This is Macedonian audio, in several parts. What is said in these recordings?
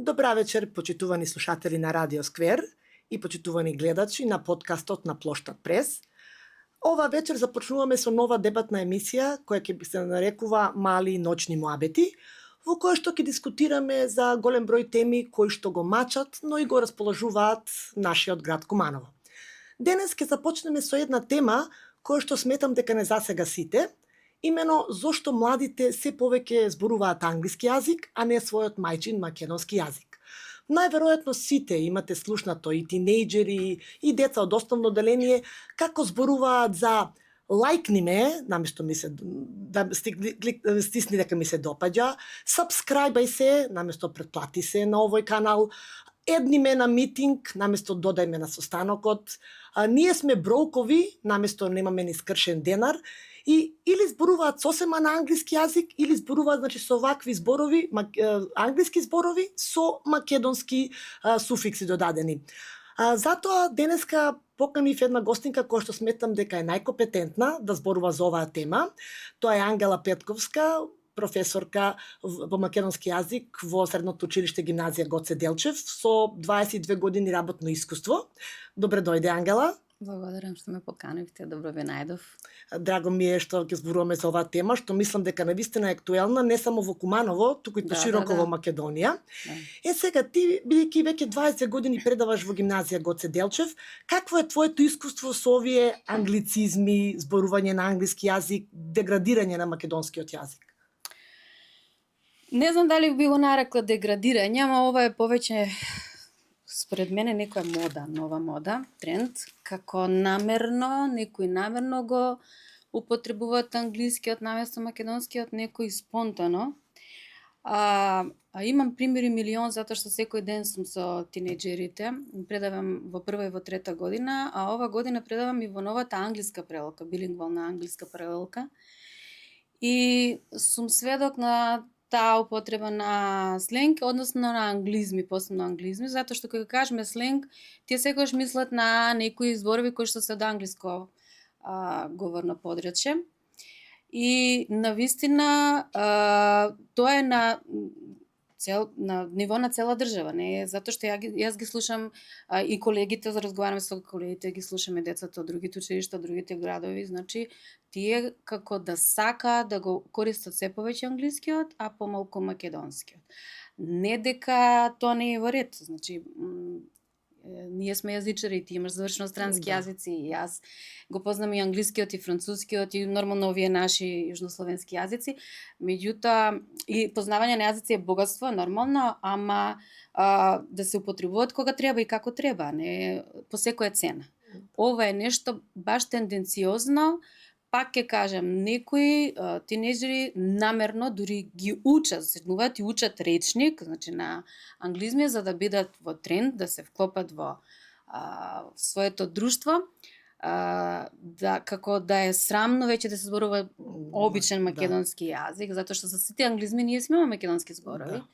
Добра вечер, почитувани слушатели на Радио Сквер и почитувани гледачи на подкастот на Плоштад Прес. Ова вечер започнуваме со нова дебатна емисија која ќе се нарекува Мали ноќни муабети, во која што ќе дискутираме за голем број теми кои што го мачат, но и го расположуваат нашиот град Куманово. Денес ќе започнеме со една тема која што сметам дека не засега сите, имено зошто младите се повеќе зборуваат англиски јазик, а не својот мајчин македонски јазик. Најверојатно сите имате слушнато и тинејџери и деца од основно деление како зборуваат за лајкни ме, наместо ми се стисни дека ми се допаѓа, сабскрајбај се, наместо претплати се на овој канал, едни ме на митинг, наместо додај ме на состанокот, ние сме броукови, наместо немаме ни скршен денар, и или зборуваат сосема на англиски јазик, или зборуваат со вакви зборови, англиски зборови со македонски суфикси додадени. Затоа денеска поканив една гостинка која што сметам дека е најкомпетентна да зборува за оваа тема. Тоа е Ангела Петковска, професорка во македонски јазик во Средното училиште гимназија Гоце Делчев со 22 години работно искуство. Добре дојде, Ангела. Благодарам што ме поканивте, добро ви најдов. Драго ми е што ќе зборуваме за оваа тема, што мислам дека навистина е актуелна не само во Куманово, туку и пошироко во Македонија. Сега ти, бидејќи веќе 20 години предаваш во гимназија Гоце Делчев, какво е твоето искуство со овие англицизми, зборување на англиски јазик, деградирање на македонскиот јазик? Не знам дали би го нарекла деградирање, ама ова е повеќе според мене некоја мода, нова мода, тренд, како некои намерно го употребуваат англискиот наместо македонскиот, некои спонтано. Имам примери милион затоа што секој ден сум со тинејџерите, предавам во прва и во трета година, а ова година предавам и во новата англиска прелелка, билингвална англиска прелелка. И сум сведок на таа употреба на сленг, односно на англизми, посебно англизми, затоа што кога кажеме сленг, тие секогаш мислат на некои зборови кои што се од англиско говорно подречје. И навистина тоа е на ниво на цела држава, не е затоа што јас ги слушам и колегите, разговараме со колегите, ги слушаме децата од другите училишта, од другите градови, значи тие како да сакаат да го користат се повеќе англискиот, а помалку македонскиот. Не дека тоа не е во ред, значи ние сме јазичари, ти имаш завршено странски јазици, и јас го познам и англискиот, и францускиот, и нормално овие наши јужнословенски јазици. Меѓутоа, и познавање на јазици е богатство, нормално, ама да се употребуваат кога треба и како треба, не по секоја цена. Ова е нешто баш тенденциозно. Пак ќе кажам, некои тинејџери намерно дури ги учат, седнуваат и учат речник, значи на англизми, за да бидат во тренд, да се вклопат во своето друштво, како да е срамно веќе да се зборува обичен македонски јазик, затоа што за сите англизми ние сме имаме македонски зборови.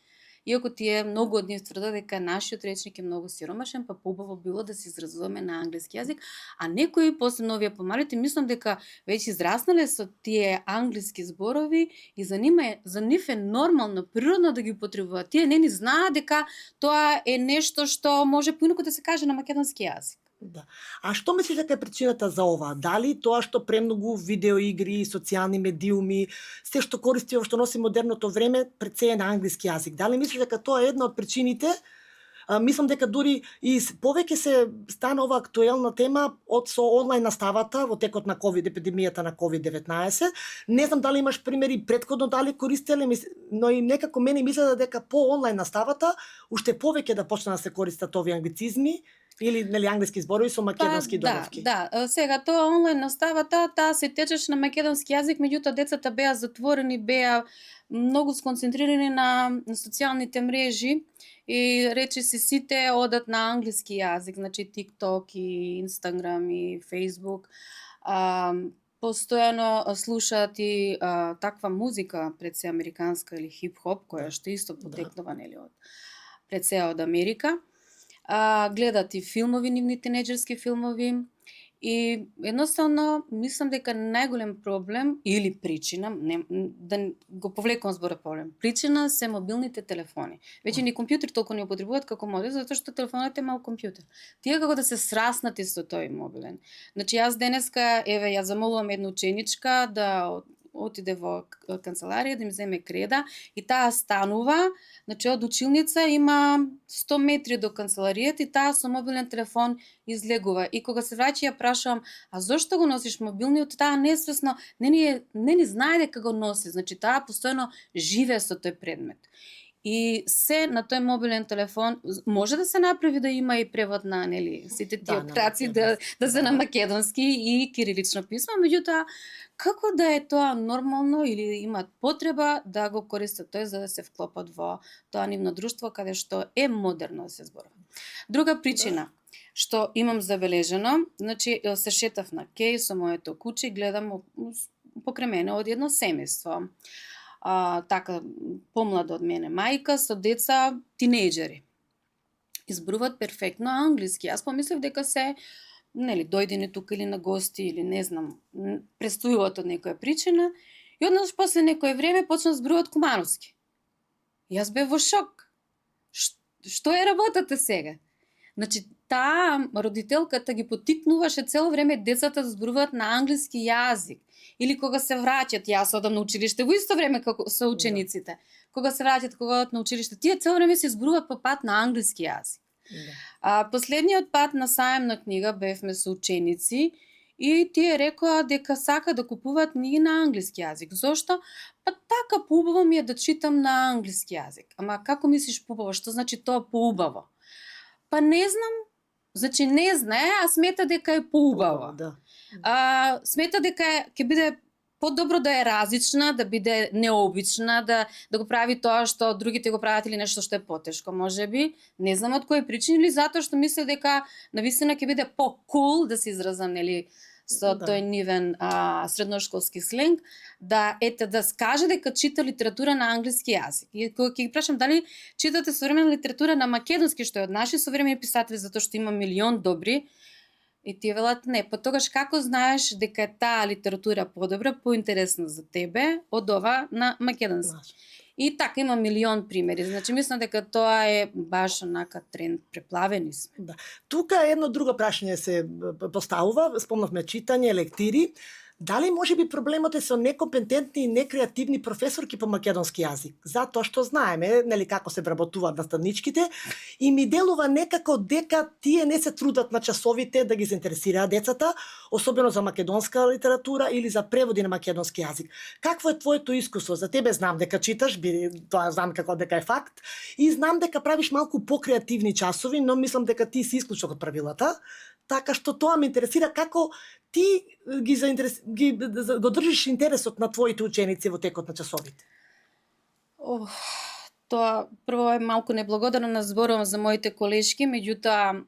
Иако тие многу од нив тврдат дека нашиот речник е многу сиромашен, па поубаво било да се изразуваме на англиски јазик, а некои, посебно овие помалите, мислам дека веќе израснале со тие англиски зборови и за нив е нормално, природно да ги употребуваат. Тие не ни знаат дека тоа е нешто што може поинаку да се каже на македонски јазик. Да. А што мислиш дека е причината за ова? Дали тоа што премногу видеоигри, социјални медиуми, се што користи, што носи модерното време, пред се е на англиски јазик? Дали мислиш дека тоа е една од причините? Мислам дека дури и повеќе се стана ова актуелна тема со онлайн наставата во текот на епидемијата на COVID-19. Не знам дали имаш примери претходно дали користеле, но и некако мене мислат дека по онлайн наставата уште повеќе да почна да се користат овие англицизми или англиски зборови со македонски добавки. Да, сега тоа онлайн наставата, таа се течеше на македонски јазик, меѓутоа децата беа затворени, беа многу сконцентрирани на социјалните мрежи и речиси сите одат на англиски јазик, значи TikTok и Instagram и Facebook. Постојано слушаат и таква музика, пред се американска или хип-хоп, која што исто потекнува нели од пред се од Америка. Гледат и филмови, нивни тинејџерски филмови И едноставно мислам дека најголем проблем или причина, да го повлекувам зборот проблем, причина се мобилните телефони. Веќе ни компјутери толку не употребуваат како модел, затоа што телефонот е мал компјутер. Тие како да се сраснати со тој мобилен. Значи јас денеска, ја замолувам една ученичка да отиде во канцеларија да ми земе креда и таа станува, значи од училница има 100 метри до канцеларијата и таа со мобилен телефон излегува. И кога се враќа ја прашувам, а зошто го носиш мобилниот? Таа несвесно не ни знае дека го носи, значи таа постојано живее со тој предмет. И се на тој мобилен телефон може да се направи да има и превод на сите тие операции да се на македонски и кирилично писмо, меѓутоа како да е тоа нормално или имаат потреба да го користат тој за да се вклопат во тоа нивно друштво каде што е модерно да се зборува. Друга причина што имам забележено, значи се шетав на Кеј со моето куче, гледам покрај мене од едно семејство. Така помлада од мене мајка со деца тинејџери. Изборуваат перфектно англиски. Јас помислев дека се дојдени тука или на гости или не знам, престојуваат од некоја причина и однаш после некое време почнаа да зборуваат кумановски. Јас бев во шок. Што е работата сега? Значи, таа родителката ги поттикнуваше цело време децата да зборуваат на англиски јазик. Или кога се враќат, јас одам на училиште во исто време како со учениците. Кога се враќат, кога одат на училиште, тие цело време се зборуваат по пат на англиски јазик. Последниот пат на саем на книга бевме со ученици и тие рекоа дека сака да купуваат книги на англиски јазик. Зошто? Па така поубаво ми е да читам на англиски јазик. Ама како мислиш поубаво? Што значи тоа поубаво? Па не знам. Значи не знае, а смета дека е поубаво. Смета дека ќе биде подобро да е различна, да биде необична, да го прави тоа што другите го прават или нешто што е потешко, можеби. Не знам од кои причини или затоа што мисле дека навистина ќе биде по-кул, да се изразам, со тој нивен средношколски сленг, да скаже дека чита литература на англиски јазик. И кога ќе ги прашам дали читате современа литература на македонски, што е од наши современи писатели, затоа што има милион добри, и тие велат не, па тогаш како знаеш дека таа литература подобра, поинтересна за тебе од ова на македонски? И така има милион примери. Значи мислам дека тоа е баш онака тренд, преплавени сме. Тука едно друго прашање се поставува, спомнавме читање, лектири. Дали можеби проблемот е со некомпетентни и некреативни професорки по македонски јазик? Затоа што знаеме, како се вработуваат наставничките и ми делува некако дека тие не се трудат на часовите да ги заинтересираат децата, особено за македонска литература или за преводи на македонски јазик. Какво е твоето искуство? За тебе знам дека читаш, тоа знам како дека е факт, и знам дека правиш малку покреативни часови, но мислам дека ти си исклучок од правилата. Така што тоа ме интересира како ти го држиш интересот на твоите ученици во текот на часовите. Тоа прво е малку неблагодарно да зборувам за моите колешки, меѓутоа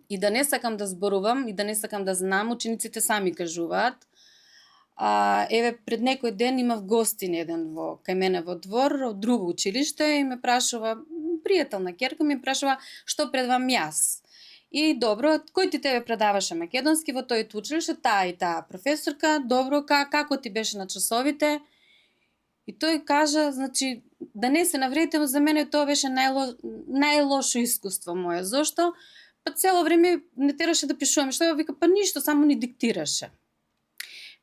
и да не сакам да зборувам и да не сакам да знам, учениците сами кажуваат. Пред некој ден имав гостин еден кај мене во двор, од друго училиште, и ме прашува, пријателна ќерка ми прашува што предавам јас. И добро, кој ти тебе предаваше македонски во тој училиште, таа и таа професорка, добро, како ти беше на часовите? И тој кажа, значи, да не се навредите, за мене тоа беше најлошо искуство мое. Зошто? Па цело време не тераше да пишувам, што вика, па ништо, само ни диктираше.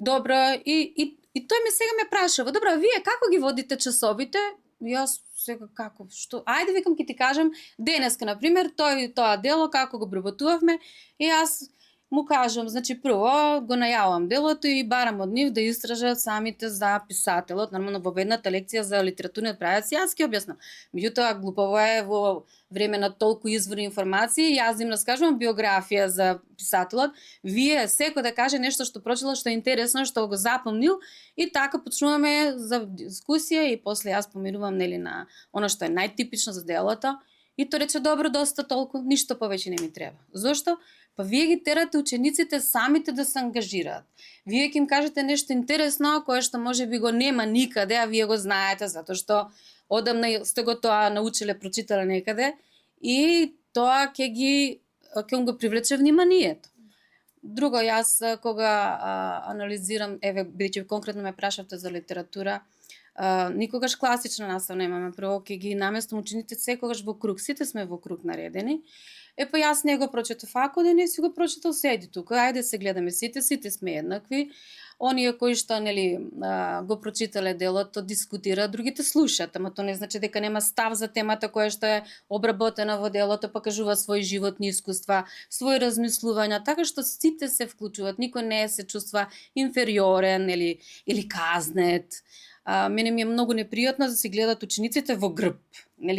Добро, и тој сега ме прашава, добро, вие како ги водите часовите? Јас сега како, што? Ајде, викам, ќе ти кажам, денеска, например, тоа дело, како го обработувавме, и јас му кажам, значи, прво го најавам делото и барам од нив да истражат самите за писателот, нормално во едната лекција за литературниот правец, јас ќе објаснам. Меѓутоа, глупаво е во време на толку извори информации, јас им раскажувам биографија за писателот, вие секој да каже нешто што прочела, што е интересно, што го запомнил, и така почнуваме за дискусија и после јас поминувам на она што е најтипично за делото, и тој рече, добро, доста толку, ништо повеќе не ми треба. Зошто? Па вие ги терате учениците самите да се ангажираат. Вие ќе им кажете нешто интересно, кое што може би го нема никаде, а вие го знаете, затоа што одамна сте го тоа научиле, прочитале некаде, и тоа ќе го привлече вниманието. Друго, јас кога анализирам, бидејќи конкретно ме прашавте за литература, никогаш класична настава немаме. Прво ќе ги наместам учениците секогаш во круг. Сите сме во круг наредени. Па јас не го прочитав ако не си го прочитал, седи тука, ајде се гледаме сите сме еднакви. Оние кои што го прочитале делото дискутираат, другите слушаат, ама тоа не значи дека нема став за темата која што е обработена во делото, па кажува своји животни искуства, своји размислувања, така што сите се вклучуваат, никој не се чувства инфериорен или казнет. Мене ми е многу непријатно да се гледат учениците во грб,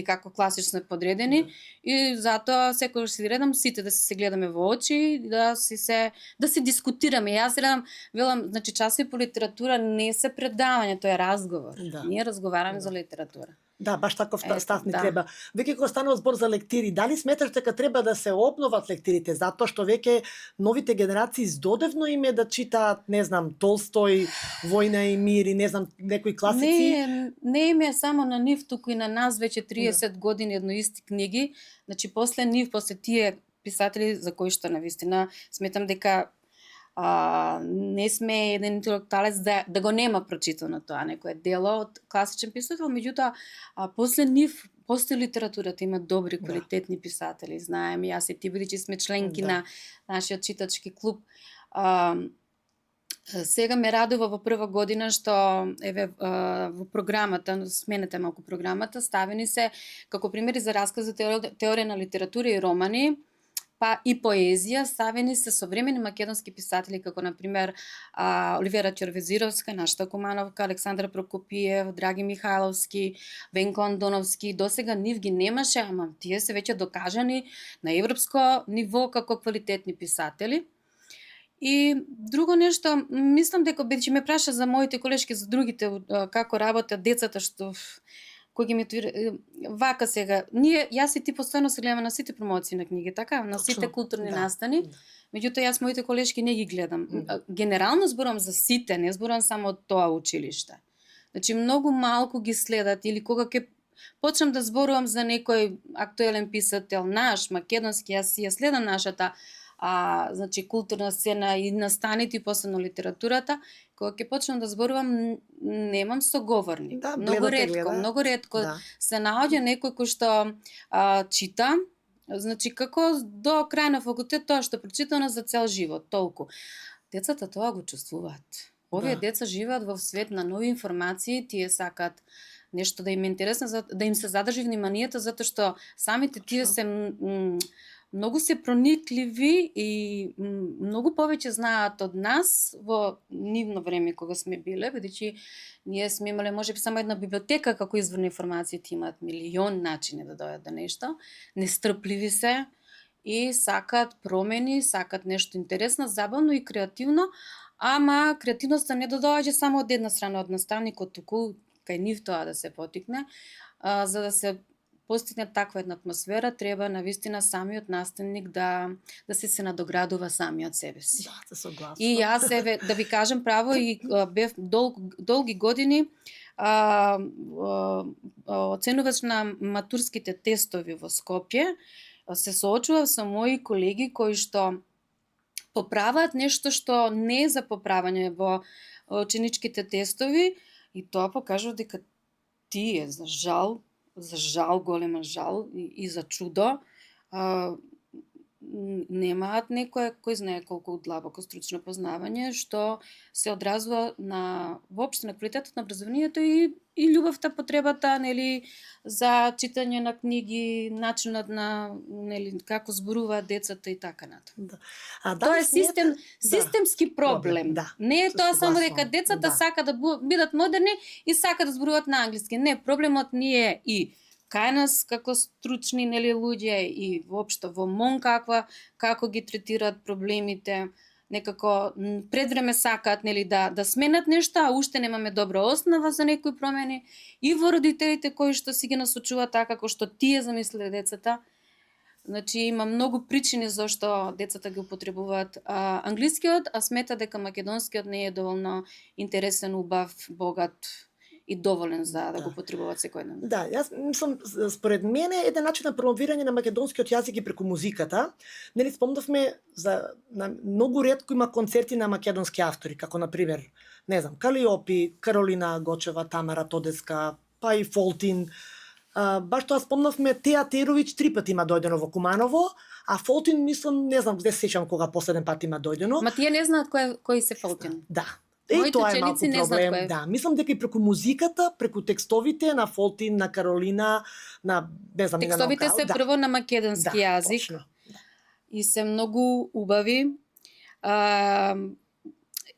како класично подредени, и затоа секогаш си редам сите да се гледаме во очи, да се дискутираме. Јас велам, значи часови по литература не се предавање, тоа е разговор. Ние разговараме за литература. Да, баш таков став ни треба. Веќе кога станува збор за лектири, дали сметаш дека треба да се обноват лектирите, затоа што веќе новите генерации издодевно им е да читаат, не знам, Толстој, Војна и мир и не знам, некои класици? Не им е само на нив, туку и на нас веќе 30 години едноисти книги. Значи после нив, после тие писатели за кои што навистина сметам дека не сме еден интелектуалец да го нема прочитано тоа некое дело од класичен писател, меѓутоа после нив постои литературата, има добри квалитетни писатели, знаеме, јас и ти бидејќи сме членки на нашиот читачки клуб. Сега ме радува во прва година што во програмата, сменете малку програмата, ставени се како примери за раскази, теорија на литература и романи, па и поезија, ставени се современи македонски писатели, како например Оливера Ќервезировска, нашата Кумановка, Александар Прокопиев, Драги Михайловски, Венко Андоновски. Досега нив ги немаше, ама тие се веќе докажани на европско ниво како квалитетни писатели. И друго нешто, мислам дека бидејќи ме праша за моите колешки, за другите, како работат децата, што кој ги мотивира, вака сега, јас и ти постојано се гледаме на сите промоции на книги, така, на сите културни настани, меѓутоа јас моите колешки не ги гледам. Генерално зборам за сите, не зборам само од тоа училиште. Значи многу малку ги следат, или кога ќе почнам да зборувам за некој актуелен писател наш, македонски, јас ја следам нашата значи културна сцена и настаните и посебно литературата, кога ќе почнам да зборувам, немам соговорник. Многу ретко се наоѓа некој кој што чита, значи како до крај на факултет тоа што прочитано за цел живот, толку. Децата тоа го чувствуваат. Овие деца живеат во свет на нови информации, тие сакаат нешто да им е интересно, да им се задржи вниманието, затоа што самите тие се многу се проникливи и многу повеќе знаат од нас во нивно време кога сме биле, бидејќи ние сме имале можеби само една библиотека како извор на информации, имаат милион начини да дојдат до нешто, нестрпливи се и сакаат промени, сакаат нешто интересно, забавно и креативно, ама креативноста не доаѓа само од една страна од наставникот, туку кај нив тоа да се потикне, за да се постигне таква една атмосфера, треба навистина самиот наставник да се надоградува самиот себе си. Да, согласна. И јас да ви кажам право, и бев долги години оценувач на матурските тестови во Скопје, се соочував со мои колеги кои што поправаат нешто што не е за поправање во ученичките тестови, и тоа покажува дека тие, за жал, голема жал и за чудо, немаат некој, кој знае колку длабоко стручно познавање, што се одразува на воопшто на квалитетот на образованието и љубовта, потребата, нели, за читање на книги, начинот на, нели, како зборуваат децата и така натаму. Тоа е системски проблем. Не е тоа само дека децата сака да бидат модерни и сака да зборуваат на англиски. Не, проблемот ни е и кај нас како стручни, нели, луѓе и воопшто во МОН како ги третираат проблемите, некако пред време сакаат, нели, да сменат нешто, а уште немаме добра основа за некои промени, и во родителите кои што си ги насочуваат така како што тие замислиле децата. Значи има многу причини зашто децата ги употребуваат англискиот, а смета дека македонскиот не е доволно интересен, убав, богат и доволен за да Да. го потребуваат секојдневно. Да, јас мислам, според мене, еден начин на промовирање на македонскиот јазик и преку музиката. Нели спомнавме на многу ретко има концерти на македонски автори, како на пример, не знам, Калиопи, Каролина Гочева, Тамара Тодеска, па и Фолтин. Баш тоа спомнавме, Теа Теровиќ 3 пати има дојдено во Куманово, а Фолтин мислам, не знам, где се сеќам кога последен пат има дојдено. Ма тие не знаат кој се Фолтин. Да. Моите Тоа е ученици малку не знаат проблем. кој е. Да, мислам дека и преку музиката, преку текстовите на Фолтин, на Каролина, на не знам, и на Текстовите Нокал, се прво на македонски јазик точно. и се многу убави.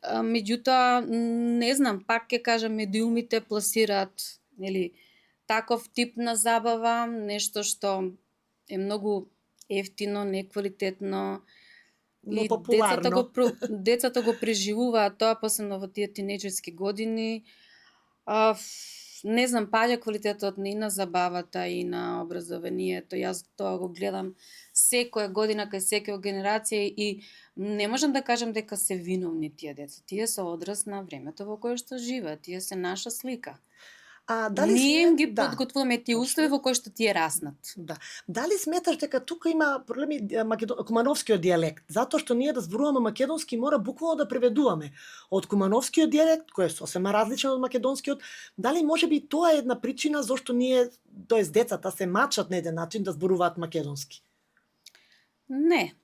Меѓутоа, не знам, пак ќе кажам, медиумите пласираат, нели, таков тип на забава, нешто што е многу ефтино, неквалитетно, Но и популарно. децата го преживуваат тоа, посебно во тие тинеџерски години. Не знам, паѓа квалитетот и на забавата и на образованието. Јас тоа го гледам секоја година кај секоја генерација и не можам да кажам дека се виновни тие деца. Тие се одраз на времето во кое што живеат. Тие се наша слика. Дали Ние им ги да, подготвуваме тие услови во кои што тие раснат. да. Дали сметаш дека тука има проблеми кумановскиот дијалект? Затоа што ние да зборуваме македонски мора буквално да преведуваме од кумановскиот дијалект, кој е сосема различен од македонскиот. Дали можеби тоа е една причина зашто ние, тоест децата се мачат на еден начин да зборуваат македонски? Не.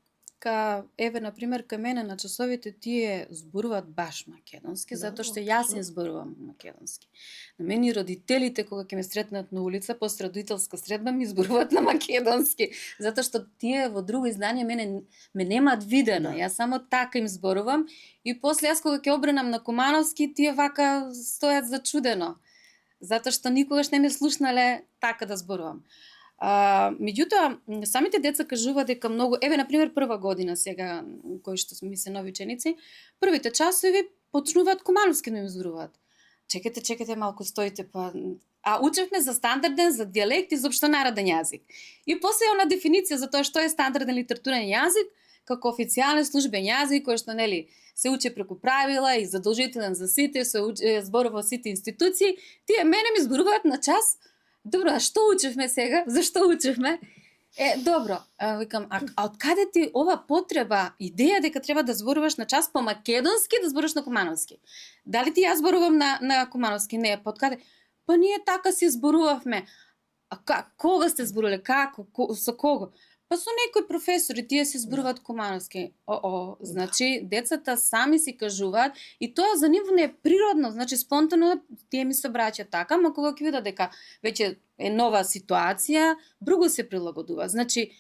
Еве, например, кај мене на часовите тие зборуваат баш македонски, затоа што јас им зборувам македонски. На мене и родителите, кога ќе ме сретнат на улица, после родителска средба ми зборуваат на македонски, затоа што тие во друго издание ме немаат видено. Да. Јас само така им зборувам и после јас кога ќе обренам на кумановски, тие вака стојат зачудено, затоа што никогаш не ме слушнале така да зборувам. Меѓутоа, самите деца кажуваат дека многу, еве, например, прва година сега, кои што ми се нови ученици, првите часови почнуваат кумановски да им зборуваат. Чекате малку, стоите, па... учевме за стандарден, за дијалект и заопшто народен јазик. И после она дефиниција за тоа што е стандарден литературен јазик, како официјален службен јазик, кој што, нели, се учи преку правила и задолжителен за сите, се зборува во сите институции, тие мене ми зборуваат на час. Добро, а што учевме сега? Зашто учевме? Добро, викам, а од каде ти ова потреба, идеја дека треба да зборуваш на час по македонски, да зборуваш на кумановски? Дали ти јас зборувам на кумановски? Не, под каде? Па ние така си зборувавме. А кога сте зборувале? Како? Со кого? Па со некои професори, тие се зборуваат кумановски. Значи, децата сами си кажуваат и тоа за нив не е природно, значи спонтано тие ми се браќа така, ама кога ќе видат дека веќе е нова ситуација, друго се прилагодува. Значи,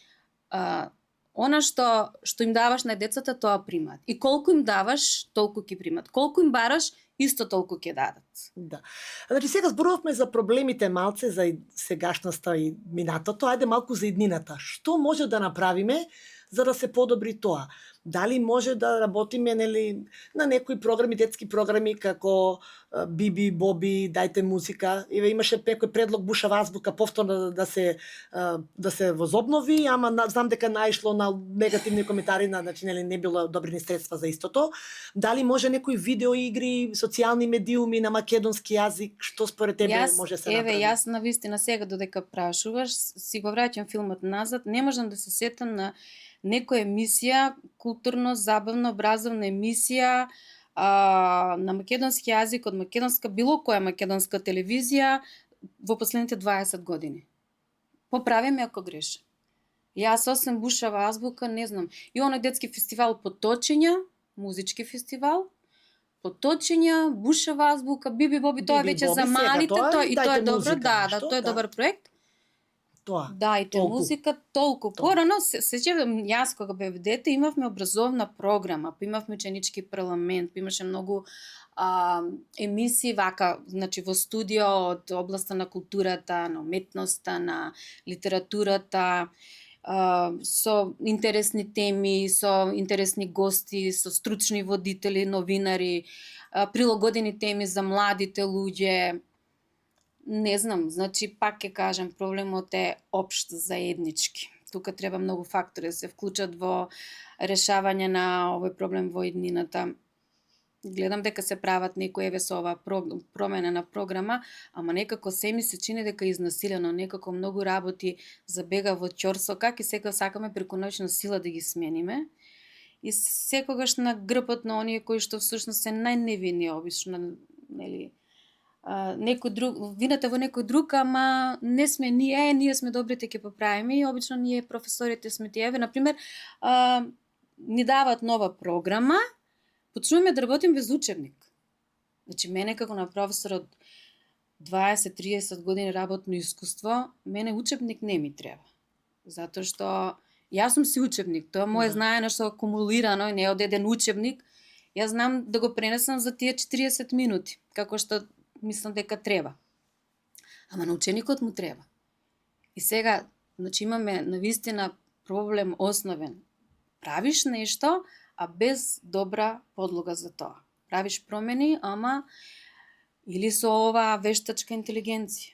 она што им даваш на децата, тоа примат. И колку им даваш, толку ќе примат. Колку им бараш, исто толку ќе дадат. Да. Значи сега зборувавме за проблемите малце, за сегашноста и минатото, ајде малку за иднината. Што може да направиме за да се подобри тоа? Дали може да работиме, нели, на некои програми, детски програми како Биби, Боби, Дајте музика. Имаше некој предлог Бушава азбука повторно да се возобнови, ама знам дека наишло на негативни коментари, значи нели не било добри средства за истото. Дали може некои видеоигри, социјални медиуми на македонски јазик, што според тебе може се направи? Јас навистина сега додека прашуваш, си го враќам филмот назад, не можам да се сетам на некоја емисија, културно, забавно, образовна емисија на македонски јазик, од македонска, било која македонска телевизија во последните 20 години. Поправи ме ако грешам. Јас освен Бушава азбука, не знам. И оној детски фестивал Поточиња, музички фестивал, Поточиња, Бушава азбука, Биби Боби, тоа веќе за малите, тоа е добро, тоа е добар проект. Дајте музика, толку. Порано, сеќавам, јас кога бев дете, имавме образовна програма, имавме ученички парламент, имаше многу емисии вака, значи во студио од областа на културата, на уметноста, на литературата, со интересни теми, со интересни гости, со стручни водители, новинари, прилагодени теми за младите луѓе. Не знам, значи пак ќе кажам, проблемот е општ, заеднички. Тука треба многу фактори да се вклучат во решавање на овој проблем во иднината. гледам дека се прават некои еве со ова промена на програма, ама некако се ми се чини дека е изнасилено, некако многу работи забега во ќорсокак и сега сакаме преку ноќна сила да ги смениме. И секогаш на грбот на оние кои што всушност се најневини обично, нели, некој друг, вината во некој друг, ама не сме ние сме добрите, ќе поправиме и обично ние професорите сме тие. Еве, например, ни дават нова програма, почнуваме да работим без учебник. Значи, мене како на професор од 20-30 години работно искуство, мене учебник не ми треба. Затоа што јас сум си учебник, тоа моје знаење што акумулирано, не од еден учебник, јас знам да го пренесам за тие 40 минути, како што мислам дека треба. Ама на ученикот му треба. И сега, значи имаме навистина проблем основен. Правиш нешто, а без добра подлога за тоа. Правиш промени, ама или со ова вештачка интелигенција.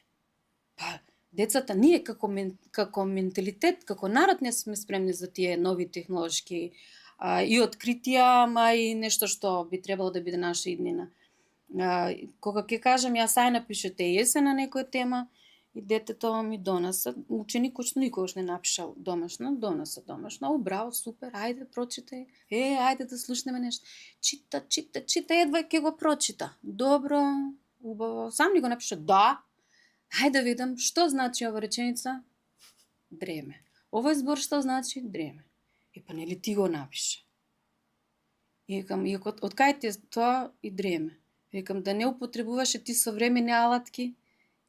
Па, децата, ние како менталитет, како народ не сме спремни за тие нови технолошки и откритија, ама и нешто што би требало да биде наша иднина. Кога ќе кажам, јас ај напишете есен на некоја тема, и детето ми донесе, ученикот што никогаш не напишал домашно, донесе домашно, браво, супер, ајде, прочитај, ајде да слушнеме нешто. Чита, едва ќе го прочита. Добро, убаво, сам ли го напиша? Да. Ајде да видам, што значи ова реченица? Дреме. Овој збор што значи? Дреме. Па нели ти го напиша? И викам, од кај ти тоа и дреме? Викам, да не употребуваше ти современи алатки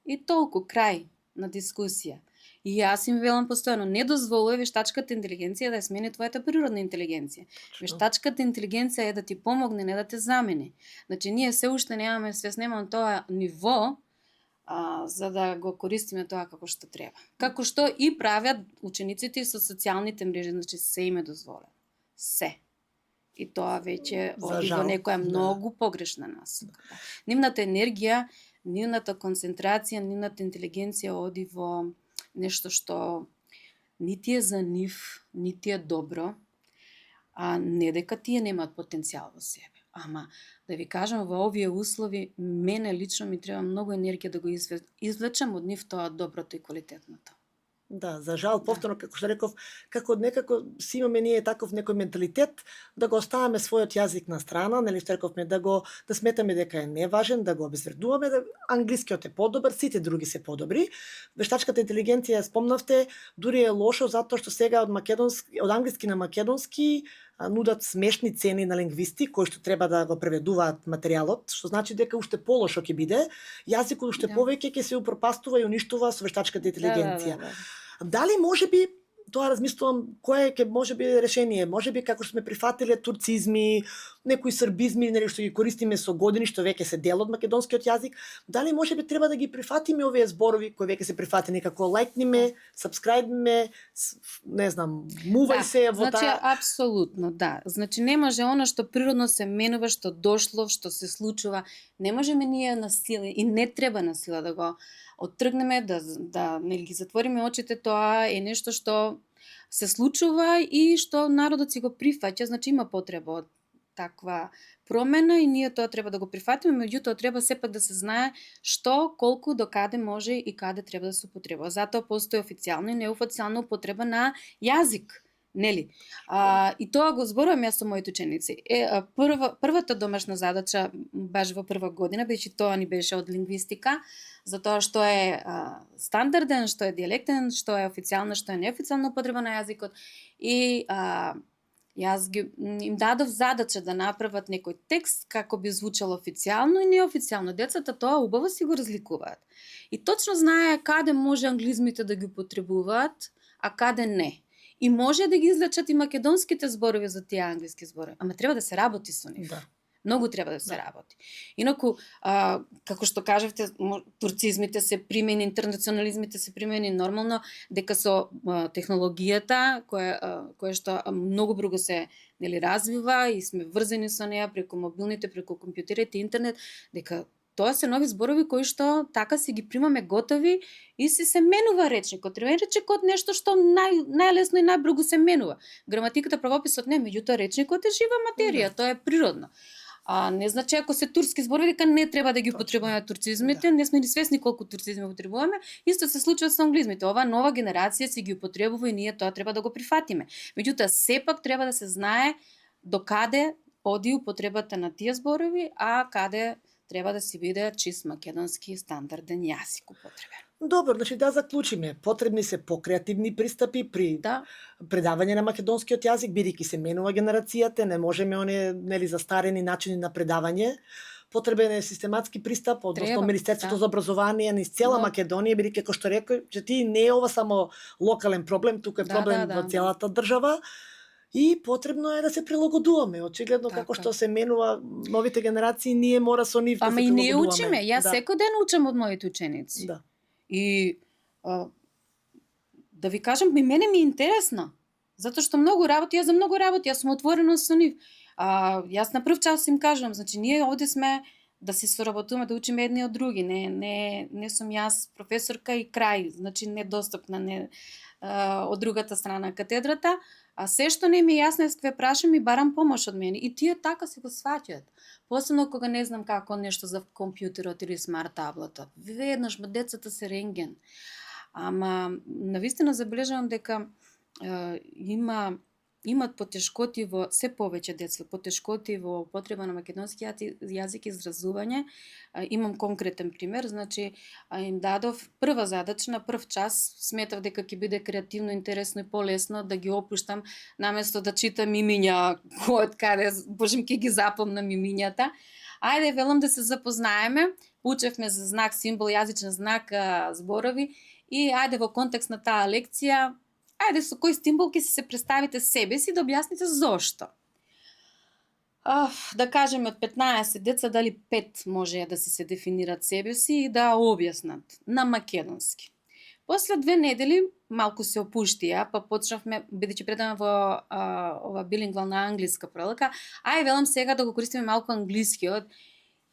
и толку, крај на дискусија. И јас им велам постојано, не дозволува вештачката интелигенција да ја смени твојата природна интелигенција. Вештачката интелигенција е да ти помогне, не да те замени. Значи, ние се уште немаме свест, немаме тоа ниво, за да го користиме тоа како што треба. Како што и правят учениците со социјалните мрежи, значи се им е дозволено. Се. И тоа веќе оди во некоја многу погрешна насока. Нивната енергија, нивната концентрација, нивната интелигенција оди во нешто што нити е за нив, нити е добро, а не дека тие немаат потенцијал во себе. Ама, да ви кажам, во овие услови, мене лично ми треба многу енергија да го извлечам од нив тоа доброто и квалитетното. Да, за жал, повторно, како што реков, како некако си имаме ние таков некој менталитет да го оставаме својот јазик на страна, нели што рековме, да сметаме дека е неважен, да го обезвредуваме, да англискиот е подобар, сите други се подобри. Вештачката интелигенција ја спомнавте, дури е лошо затоа што сега од англиски на македонски нудат смешни цени на лингвисти кои што треба да го преведуваат материјалот, што значи дека уште полошо ќе биде, јазикот уште повеќе ќе се упропастува и уништува со вештачката интелигенција. Дали можеби, тоа размислувам, кое ќе можеби решение, можеби како што сме прифатиле турцизми, некои србизми, нели што ги користиме со години, што веќе се дел од македонскиот јазик, дали можеби треба да ги прифатиме овие зборови кои веќе се прифатени, како лајкниме, сабскрајбниме, не знам, мувај се во таа. Значи апсолутно, да. Значи не може она што природно се менува, што дошло, што се случува, не можеме ние на сила и не треба на сила да го оттргнеме, да нели ги затвориме очите, тоа е нешто што се случува и што народот си го прифаќа, значи има потреба од таква промена и ние тоа треба да го прифатиме, меѓутоа треба сепак да се знае што, колку, до каде може и каде треба да се употребува. Затоа постои официјална и неофицијална употреба на јазик. Нели? И тоа го зборувам јас со моите ученици. Првата домашна задача, баш во прва година, беше тоа ни беше од лингвистика, за тоа што е стандарден, што е дијалектен, што е официјална, што е неофицијална употреба на јазикот. И јас им дадов задача да направат некој текст како би звучало официјално и неофицијално. Децата тоа убаво си го разликуваат. И точно знае каде може англизмите да ги употребуваат, а каде не. И може да ги извлечат и македонските зборови за тие англиски зборови, ама треба да се работи со нив. Да. Многу треба да се работи. Инаку, како што кажавте, турцизмите се примени, интернационализмите се примени нормално, дека со технологијата, која што многу бруго се развива и сме врзани со неа преку мобилните, преку компјутерите, интернет, дека тоа се нови зборови кои што така си ги примаме готови и се менува речникот. Речникот нешто што најлесно и најбрзо се менува. Граматиката, правописот не, меѓутоа речникот е жива материја, тоа е природно. Не значи ако се турски зборови дека не треба да ги употребуваме турцизмите, не сме ни свесни колку турцизми употребуваме. Исто се случува со англизмите. Ова нова генерација си ги употребува и ние тоа треба да го прифатиме. Меѓутоа сепак треба да се знае до каде оди употребата на тие зборови, а каде треба да си биде чист македонски стандарден јазик употребен. Добро, значи да заклучиме. Потребни се покреативни пристапи при предавање на македонскиот јазик, бидејќи се менува генерацијата, не можеме оние застарени начини на предавање. Потребен е систематски пристап, односно Министерството за образование низ цела Македонија, бидејќи како што рекој, че ти не е ова само локален проблем, тука е проблем во целата држава. И потребно е да се прилагодуваме. Очигледно како што се менува новите генерации, ние мора со нив да се прилагодуваме. Ама и не учиме. Јас секој ден учам од моите ученици. Да. И да ви кажам, мене ми е интересно. Затоа што многу работи, јас за многу работи, јас сум отворена со нив. Јас на прв час им кажам, значи ние овде сме да се соработуваме, да учиме едни од други. Не сум јас професорка и крај, значи недостапна од другата страна на катедрата, а се што не ми е јасно, јас кве прашам и барам помош од мене. И тие така се го сваќаат. Посебно кога не знам како нешто за компјутерот или смарт таблетот. Веднаш децата се рентген. Ама навистина забележувам дека имат потешкоти во се повеќе деца, потешкоти во употреба на македонски јазик и изразување. Имам конкретен пример, значи им дадов прва задача на прв час, сметав дека ќе биде креативно, интересно и полесно да ги опуштам наместо да читам имиња од каде божем ќе ги запомнам имињата. Ајде велам да се запознаеме, учевме за знак, символ, јазичен знак, зборови и ајде во контекст на таа лекција ајде со кој символ ќе се представите себе си да објасните зошто. Да кажеме од 15 деца дали 5 може да се дефинират себе си и да објаснат на македонски. После 2 недели малку се опуштија, па почнавме, бидејќи предаваме во ова билингвална англиска прелека, велам сега да го користиме малку англискиот.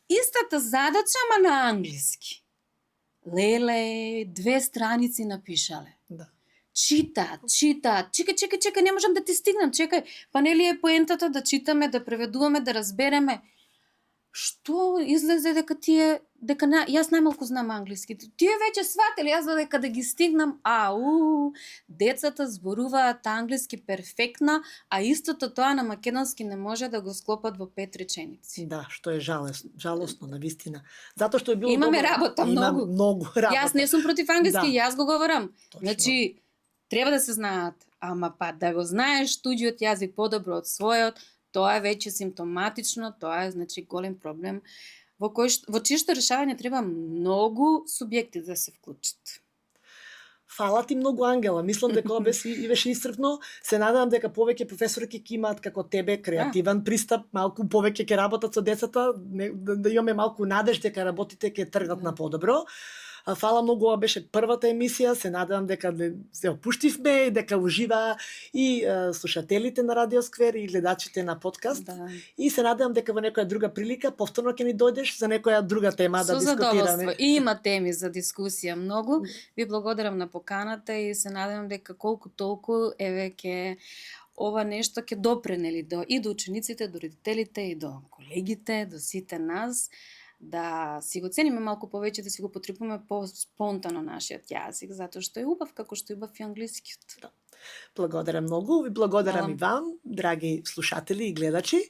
Истата задача, ама на англиски. Леле, 2 страници напишале. Да. Читаат. Чекај, не можам да ти стигнам, чекај. Па нели е поентата да читаме, да преведуваме, да разбереме. Што излезе дека јас најмалку знам англиски. Тие веќе сватели, јас дека да ги стигнам. Децата зборуваат англиски перфектно, а истото тоа на македонски не може да го склопат во 5 реченици. Да, што е жалосно навистина. Затоа што е било имаме работа, многу работа. Јас не сум против англиски, јас го говорам. Точно. Значи, треба да се знаат, ама па да го знаеш туѓиот јазик подобро од својот, тоа е веќе симптоматично, тоа е значи голем проблем во чишто решавање треба многу субјекти да се вклучат. Фала ти многу, Ангела. Мислам дека ова беше исцрпно. Се надевам дека повеќе професори ќе имаат како тебе креативен пристап, малку повеќе ќе работат со децата, да имаме малку надеж дека работите ќе тргнат на подобро. Фала многу, ова беше првата емисија, се надевам дека се опуштивме и дека ужива и слушателите на Радио Сквер и гледачите на подкаст. Да. И се надевам дека во некоја друга прилика повторно ќе ни дојдеш за некоја друга тема да дискутираме. Со задоволство. И има теми за дискусија многу. Ви благодарам на поканата и се надевам дека колку толку ќе ова нешто ќе допренели и до учениците, до родителите и до колегите, до сите нас, да си го цениме малку повеќе, да си го потребуваме по-спонтано нашиот јазик, затоа што е убав како што е убав и англискиот. Да. Благодарам многу, ви благодарам и вам, драги слушатели и гледачи.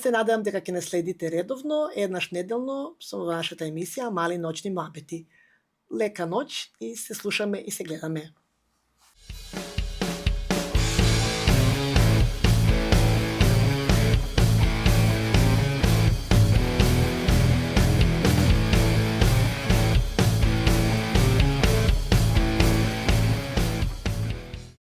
Се надевам дека ќе не следите редовно, еднаш неделно со нашата емисија Мали ноќни муабети. Лека ноќ и се слушаме и се гледаме.